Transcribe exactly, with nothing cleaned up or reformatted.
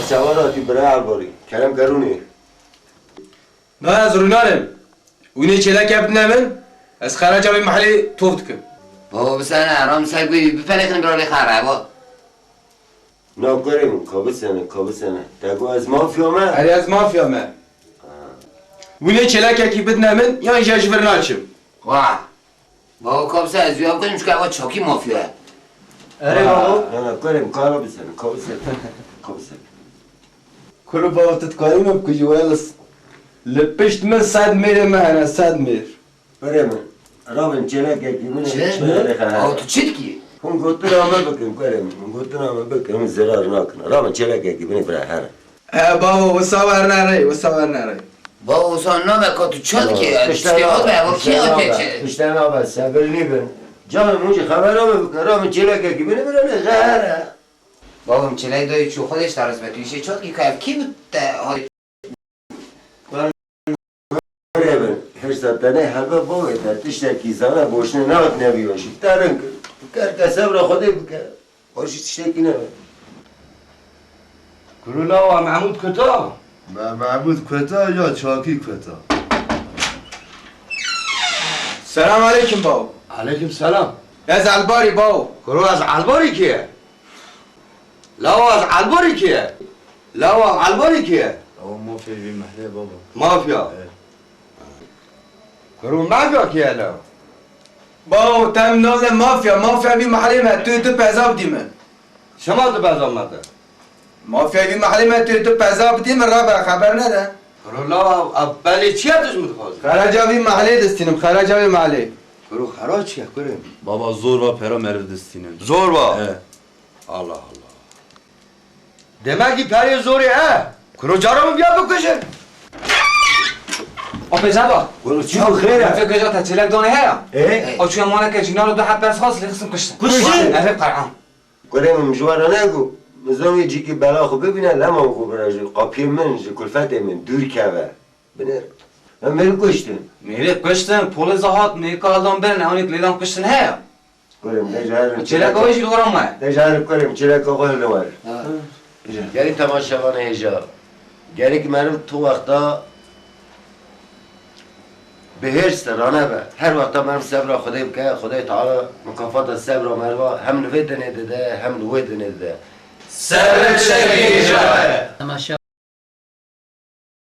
Çawa hatî bira Elbarî? Kerem kerûnê. Na ez rûnanim. Wînê çêleke bidine min, ez xeraca vê mehlê tof dikim. Baba bisene, ram ser guy, bipelêxin bir olê xare, bo. Na kurê min, ka bisene, ka bisene. Te got ez mafya me? Erê ez mafya me. Ha. Wînê çêlekekî bidine min, yan jî ez ji vir naçim. Wah. Baba, ka bisene, ez wî bikim, çika ev çakî mafya ye. Erê baba. Na, na, kurê min, ka bisene, ka bisene. Ka bisene. Kuro baba, tu dikarî min bikujî, wela s-, li pişt min sed mêrê me hene, sed mêr. Kurê min, rabin çêlekekî min ê. Çi? Çêlekê he. Aw, tu çi dikî? Hûn gotina min bikin, kurê min. Hûn gotina min bikin, hûn zerar nakin. Rabin çêlekekî min ê bira here. He, bavo, wisa werne rê, wisa werne rê. Bavo, wisa nabe ka tu çi dikî? Tiştê nabe, tiştê nabe, sebirlî bin. Canım, hûn jî xebera min bikin, rabin çêlekekî min ê bira here. Bavo, min çêlek dayî çû, Xwedê ji te razî be, tu îşê çi dikî ka ev kî bi te halê Kurê min, hêrsa te ney helbe bavê te tiştekî zana boşne nehat neviya jî. Te rin kir. Ker ke sebra Xwedê bike. O jî tiştekî nebe. Kuro lawa Mehmûd kota? Me Mehmûd kota ya çakî kota? Selam aleykum baw. Aleykum selam. Ez Elbarî baw. Kuro ez Elbarî kê ye? Lawa ez Elbarî kê ye? Lawa Elbarî kê ye? Ew mafya vî mehlê baba. Mafya? Evet. Kuro mafya kê ye lawa? Bawo, te min navne mafya, mafya vî mehlê me, tu tu peza bidî min. Çima tu peza me te? Mafya vî mehlê me, tu tu peza bidî min, rabe xeber nede. Kuro lawa, a belê çi ye tu ji min dixwazî? Xeraca vî mehlê distînim, xeraca vî mehlê. Kuro xera çi ye, kurê? Baba zor va pera meriv distînin. Zor va? He. Allah Allah. Demekî perê zorê e. Kuro cara min biya bikujin. Apê Zeba. Kuro çi bu xêr e? Fekir ja te çêlek danê heye. E? O çûye maleke cînaro du heb berz xwest lê xistin kuştin. Kuştin? Erê qer'an. Kurê min ji we re negu. Min zan wê cîkî bela xwe bibîne, lema min xwe bira ji qapiyê min, ji kulfetê min dûr keve. Binêr. Em mêrî kuştin. Mêrî kuştin, polê zahat, mêrî kaldan birin, ewanî lêdan kuştin heye. Kurê min, de ji herin. Çêleka wê jî li gora me. De ji herin kurê min, çêleka xwe li wer. Ha. Gelî temaşevanê hêja. Gelî meriv tu wexta bi hêrs de ranebe. Her wexta meriv sebra Xwedê bike, Xwedê Teala mukafata sebra meriva hem li vê dinê dide, hem li wê dinê dide. Sebr çekî hêja be.